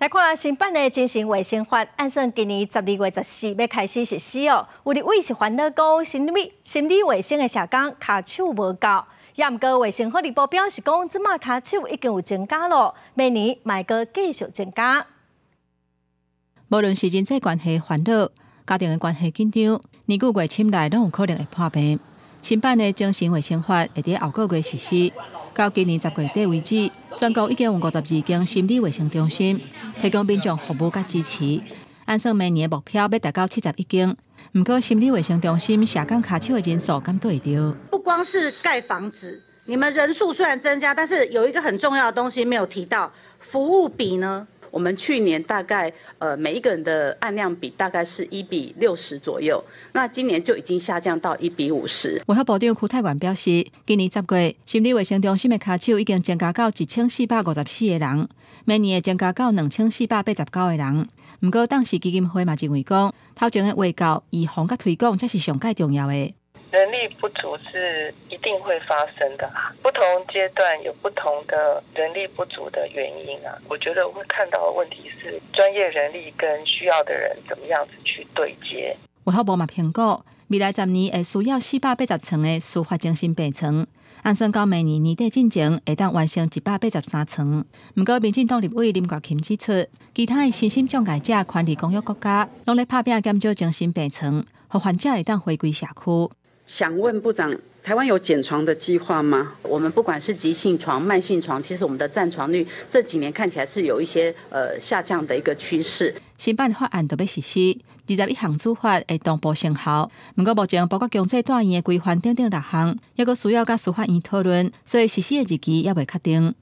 來看新版的精神衛生法，按算今年12月14欲開始實施哦。有立委是煩惱講，心理衛生的社工跤手無夠，也毋過衛生福利部表示講，這馬跤手已經有增加咯，明年嘛會閣繼續增加。無論是人際關係煩惱、家庭的關係緊張，年久月深來攏有可能會破病。新版的精神衛生法會佇後個月實施，到今年10月底為止，全國已經有52間心理衛生中心提供民眾服務佮支持。按算明年的目標欲達到71間，毋過心理衛生中心社工跤手的人數敢對著？不光是蓋房子，你們人數雖然增加，但是有一個很重要的東西沒有提到，服務比呢？我們去年大概每一個人的案量比大概是1比60左右，那今年就已經下降到1比50。衛福部長邱泰源表示，今年10月心理衛生中心的跤手已經增加到1454個人，明年會增加到2489個人。毋過當時基金會嘛認為講，頭前的衛教、預防佮推廣才是上蓋重要的。人力不足是一定會發生的，不同階段有不同的人力不足的原因啊。我覺得會看到的問題是專業人力跟需要的人怎麼樣子去對接。衛福部嘛評估，未來10年會需要480床的司法精神病床，按算到明年年底進前會當完成183床。毋過民進黨立委林國琴指出，其他的身心障礙者權利公約國家，攏咧拍拚減少精神病床，予患者會當回歸社區。想問部長，台灣有減床的計劃嗎？我們不管是急性床、慢性床，其實我們的佔床率這幾年看起來是有一些下降的一個趨勢。新版法案就欲實施，21項主法會同步生效。毋過目前包括強制住院的規範等等六項，猶閣需要佮司法院討論，所以實施的日期猶未確定。